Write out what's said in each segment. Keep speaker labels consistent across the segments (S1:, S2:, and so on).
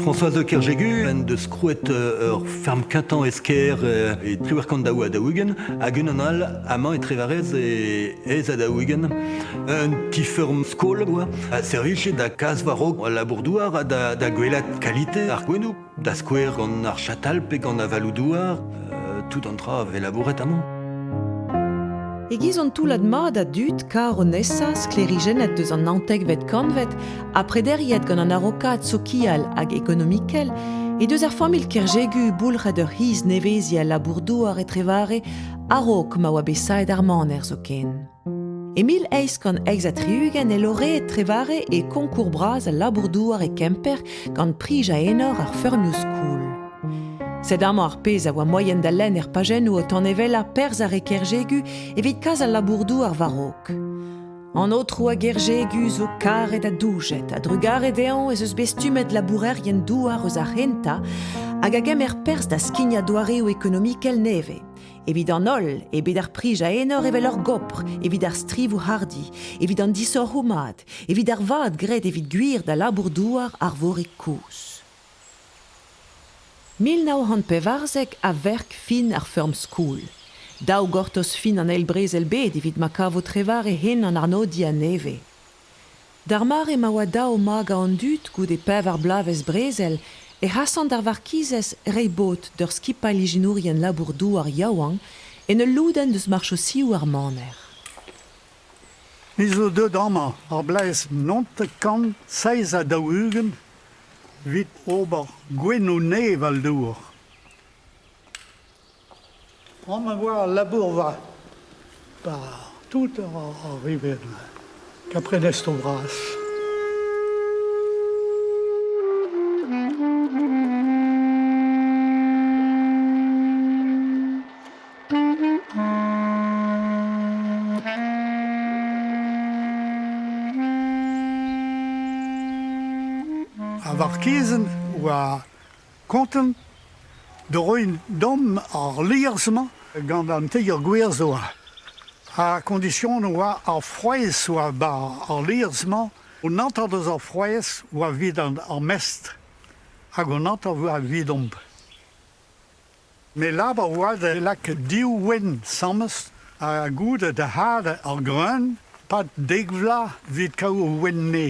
S1: Françoise de Kerjegu en deus krouet ur ferm kentañ e Skaer e 1942 hag unan all amañ e Trevarez e ez a 40. Un ti-feurm skol oa a servije da kas war-raok al labour-douar ha da, da gwelat kalite ar gouennoù, da skouer gant ar chatal pe gant avaloù-douar, tout an tra a vez labouret amañ.
S2: E-giz an toullad mat a dud kar o nesañ sklêrijennet deus an naontekvet kantved ha prederiet gant an araokaat sokial hag ekonomikel he deus ar familh Kerjegu boulc'het ur c'hiz neveziñ al labour-douar e Trevare a-raok ma oa bet saet ar maner zoken. E 1868 e loreet Trevare e koñkour bras al labour-douar e Kemper gant prij a enor ar feurmioù skoul. Sed amañ ar pezh a oa moaien da lenn er pajennoù o tanevellañ perzh ar re Kerjegu evit kas al labour-douar war-raok. An aotrou a Gerjegu zo karet ha doujet. A-drugarez dezhañ ez eus bet stummet labourerien-douar eus ar c'hentañ hag a gemer perzh da skignañ doareoù ekonomikel nevez. Evit an holl eo bet ar prij a enor evel ur gopr, evit ar strivoù hardi, evit an disoc'hoù mat, evit ar vad graet evit gwir da labour-douar Arvorig kozh. 1914 a verk fin ar feurm skol. Dav gortoz fin an Eil Brezel-bed evit ma kavo Trevare hen an arnodiñ a-nevez. D'ar mare ma oa dav magañ an dud goude pevar bloavezh brezel e c'hasan d'ar varkizez reiñ bod d'ur skipailh ijinourien labour-douar yaouank en ul lodenn deus marchosioù ar maner.
S3: Ni zo deuet amañ ar bloaz 1947 'vit ober gouennoù nevez al dour. Amañ e oa al labourva 'ba tout ar rivienn, ka prenestroù bras. Ar varkizenn oa kontant da roiñ deomp ar liorzh-mañ gant an teir gwir zo. Ha kondision oa ar frouezh oa 'ba ar liorzh-mañ, un hanter deus ar frouezh oa evit ar mestr hag un hanter oa evidomp. Me lavar oa da lakaat div ouenn sames ha goude da hadañ ar greun 'pad dek vloaz evit kaout o ouenn-ne.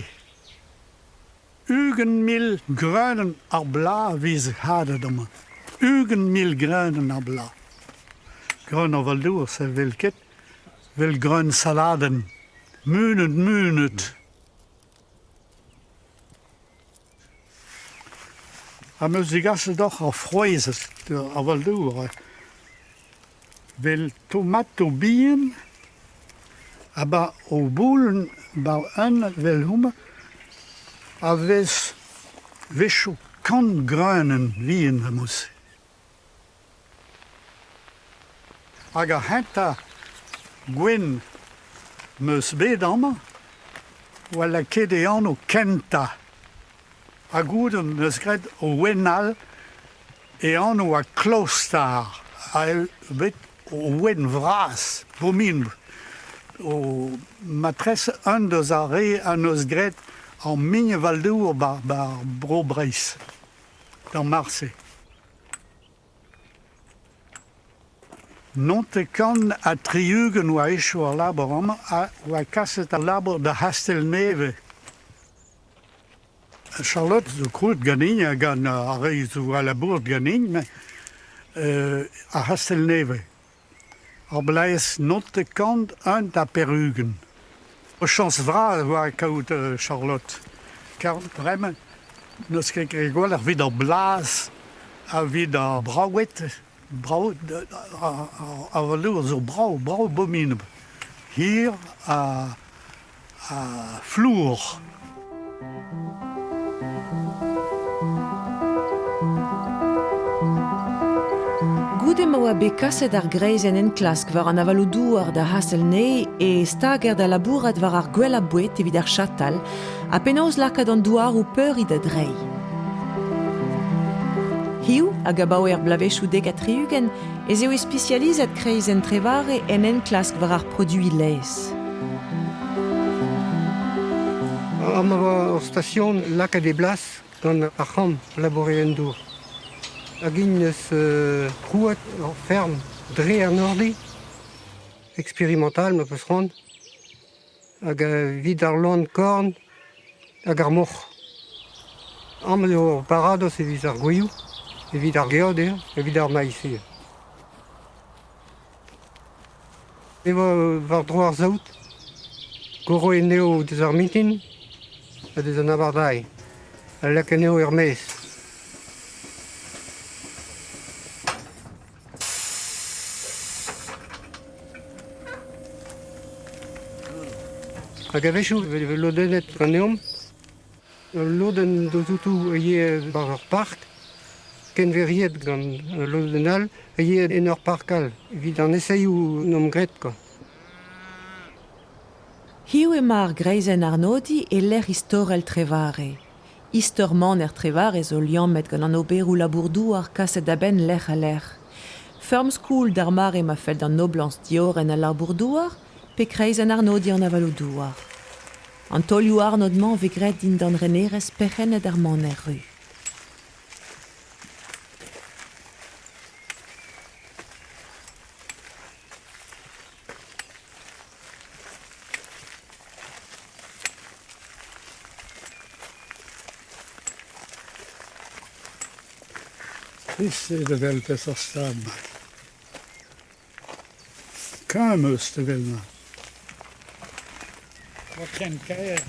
S3: 20,000 greunenn ar bloaz a vez hadet amañ. 20,000 greunenn ar bloaz. Greun aval-dour, se 'vel ket, 'vel greun saladenn. Munut, munut. Am eus degaset deoc'h ur frouezh aval-dour 'vel tomatoù bihan ha 'ba o boulenn 'ba un 'vel homañ a vez 'wechoù kant greunenn vihan a-mod-se. Hag ar c'hentañ gwenn 'm eus bet amañ 'oa lakaet e anv kentañ. Ha goude 'm eus graet o ouenn all e anv oa Klostar ha eo bet o ouenn vras Bomin. O matrese un deus ar re an eus graet ar Mign-Valdour 'ba Bro-Breizh d'ar marse. Naontek-kant ha tri-ugent oa echu ar labour amañ ha oa kaset al labour d'ar C'hastell-Nevez. Charlotte zo krouet ganin ha gant ar re zo a labourat ganin met ar C'hastell-Nevez. Ar bloaz 1941. Ur chañs vras oa kaout Charlotte kar bremañ n'eus ket graet gwelloc'h evit ar blaz ha evit ar braoued brav ar velours zo brav, brav abominabl. Hir ha. Ha flour.
S2: Goude ma oa bet kaset ar greizenn enklask war an avaloù-douar da Hasselney e stager da labourat war ar gwellañ boued evit ar chatal ha penaos lakaat an douaroù peuriñ da dreiñ. Hiziv, hag abaoe ar bloavezhioù 70, ez eo ispisializet kreizenn Trevare en enklask war ar produiñ laezh.
S4: Amañ 'oa ur station lakaet e blas gant ar c'hamp labourerien-dour. Hag int 'neus krouet ur ferm dre an ordi, experimental ma 'peus c'hoant, hag evit ar loen-korn hag ar moc'h. Amañ eo ur baradoz evit ar gwilhoù, evit ar geot eo, evit ar maiz ivez. E vo war-dro ar saout, goro anezho deus ar mintin ha deus an abardaez, ha lak anezho er-maez. Hag a-wechoù e vez lodennet ganeomp. Ul lodenn deus outo a ivez war ur park, kenveriet gant ul lodenn all a ivez en ur park all, evit an esaeoù 'nomp graet kwa.
S2: Hiziv emañ ar greizenn arnodiñ e lec'h istorel Trevare. Istor maner Trevare zo liammet gant an oberoù labour-douar kaset da benn lerc'h-ha-lerc'h. Feurm skoul d'ar mare ma fell d'an noblañs diorren al labour-douar pe kreizenn arnodiñ an avaloù-douar. An taolioù-arnod-mañ 'vez graet dindan renerezh perc'henned ar maner ru.
S3: Trist eo da welet peseurt stad emañ. Kaer 'm eus da welet. Ken kaer.